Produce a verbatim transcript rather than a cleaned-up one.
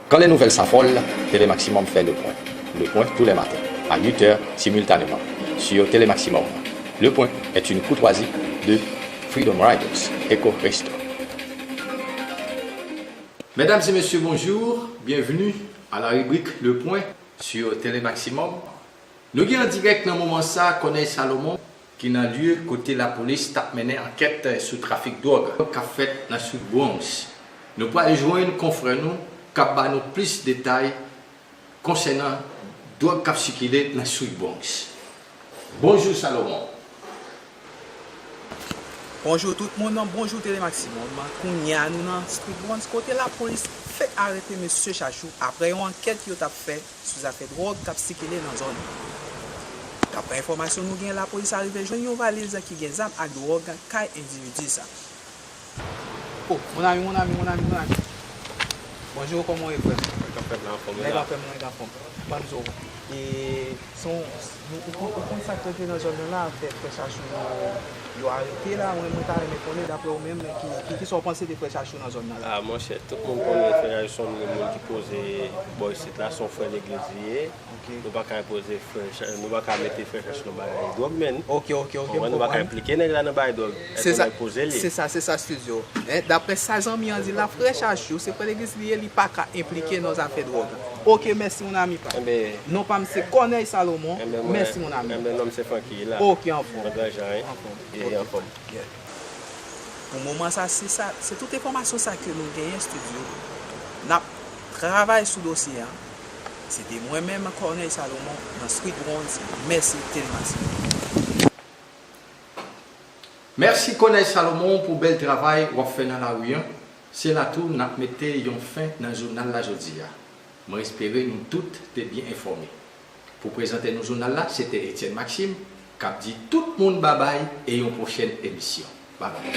Quand les nouvelles s'affolent, Télé Maximum fait le point. Le point tous les matins, à huit heures, simultanément, sur Télé Maximum. Le point est une courtoisie de Freedom Riders, Eco Resto. Mesdames et messieurs, bonjour. Bienvenue à la rubrique Le Point sur Télé Maximum. Nou gen an dirèk nan moman sa Kònèy Salomon, ki nan lye kote lapolis t ap mennen ankèt sou trafik dwòg k ap fèt nan Sweet Bronx. Nou pral jwenn konfrè nou k ap ba nou plis detay konsènan dwòg k ap sikile nan Sweet Bronx. Bonjou Salomon. Bonjou tout moun, bonjou Tele Maximum. Kounye a nou nan Sweet Bronx kote lapolis fèk arete mesye Chachou apre yon ankèt yo t ap fè sou zafè dwòg k ap sikile nan zòn nan. Daprè enfòmasyon nou gen, lapolis arive jwenn yon valiz ki gen zam ak dwòg kay endividi sa. Oh, mon ami, mon ami, mon ami, mon ami. Bonjou, kòman w ye, frè m? Nèg anfòm, nèg anfòm. Ban m di w. E, se yon, nou, ou konn, ou konn sa k rete nan zòn nan la, frè, frè Chachou yo, yo arete la, mwen, mwen ta renmen konnen, daprè w menm, ki, ki, kisa w panse de frè Chachou nan zòn nan la? A, monchè, tout moun konnen frè Chachou se yon moun ki poze bò isit la, se yon frè legliz li ye. Nou pa ka enpoze frè, nou pa ka mete frè Chachou nan bagay dwòg, menn. Ok, ok, ok, m konprann. Nou pa ka enplike nèg la nan bagay dwòg. Se sa, se sa, se sa, studio. Daprè sa zanmi an di la, frè Chachou, se frè legliz li ye, li pa ka enplike nan zafè dwòg. Ok, mèsi, mon ami pa. Non pa m se Kònèy Salomon. Mèsi, mon ami. Enben, non m se Francky la. Ok, anfòm. Anfòm. Anfòm. Pou moman sa, se sa, se tout enfòmasyon sa ke nou genyen, studio. N ap travay sou dosye a. Se te mwen menm, Kònèy Salomon, nan Sweet Bronx. Mèsi, Tele Maximum. Mèsi Kònèy Salomon pou bèl travay w ap fè nan lari an. Se la tou n ap mete yon fen nan jounal la jodi a. Mwen espere nou tout te byen enfòme. Pou prezante nou jounal la, se te Etienne Maxime, k ap di tout moun babay e yon pwochèn emisyon. Babay.